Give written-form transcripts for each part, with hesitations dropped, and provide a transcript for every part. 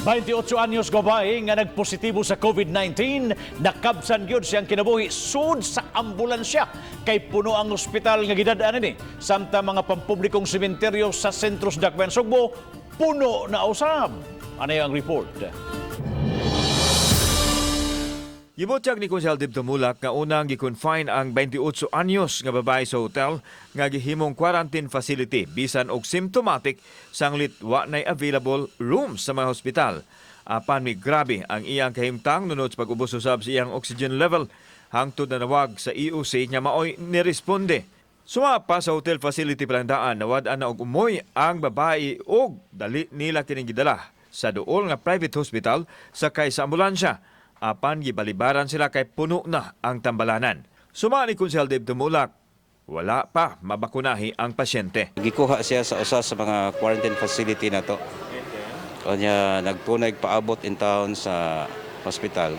28 anyos babae nga nagpositibo sa COVID-19, nakabsan gyud siyang kinabuhi sud sa ambulansya kay puno ang ospital nga gidad-an ini. Samtang mga pampublikong sementeryo sa sentro sa Dakbayan Sugbo, puno na usab. Ano ang report? Gibutyag ni Konsehal Dib Tumulak nga unang gi-confine ang 28 anyos nga babae sa hotel nga gihimong quarantine facility bisan og symptomatic, sanglit wa nay available rooms sa mga hospital. Apan mi grabe ang iyang kahimtang nunod sa pag-ubos usab sa iyang oxygen level hangtod na nawag sa EOC nga maoy niresponde. Suma pa sa hotel facility palandaan, nawad-an na og umoy ang babae og dali nila kining gidala sa duol nga private hospital sakay sa ambulansya. Apan gibalibaran sila kay puno na ang tambalanan. Suma ni Konsehal Dave Tumulak, wala pa mabakunahi ang pasyente. Gikuha siya sa usa sa mga quarantine facility na to. Kanya nagtunay paabot in town sa hospital.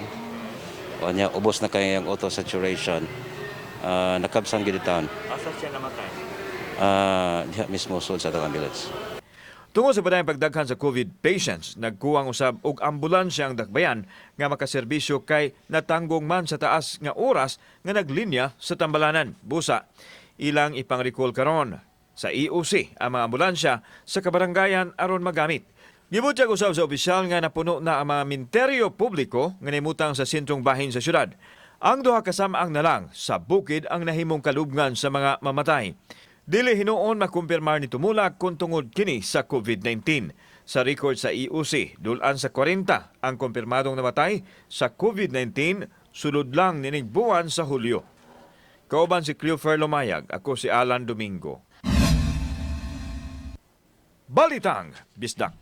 Kanya ubos na kay ang auto saturation. Nakabsan gid town. Asa siya namatay? Diha mismo sulod sa atong ambulance. Tungod sa padayong pagdaghan sa COVID patients, nagkuwang usab og ambulansya ang Dakbayan nga makaserbisyo kay natanggong man sa taas nga oras nga naglinya sa tambalanan. Busa, ilang ipang-recall karon sa EOC ang mga ambulansya sa kabarangayan aron magamit. Gibutyag usab sa opisyal nga napuno na ang mga minteryo publiko nga nimutang sa sentrong bahin sa syudad. Ang duha ka samang na lang sa bukid ang nahimong kalubngan sa mga mamatay. Dili hinuon makumpirmar ni Tumulak kung tungod kini sa COVID-19. Sa record sa EOC, dulan sa 40 ang kumpirmadong namatay sa COVID-19 sulod lang nining buwan sa Hulyo. Kauban si Cleofer Lumayag, ako si Alan Domingo. Balitang Bisdak.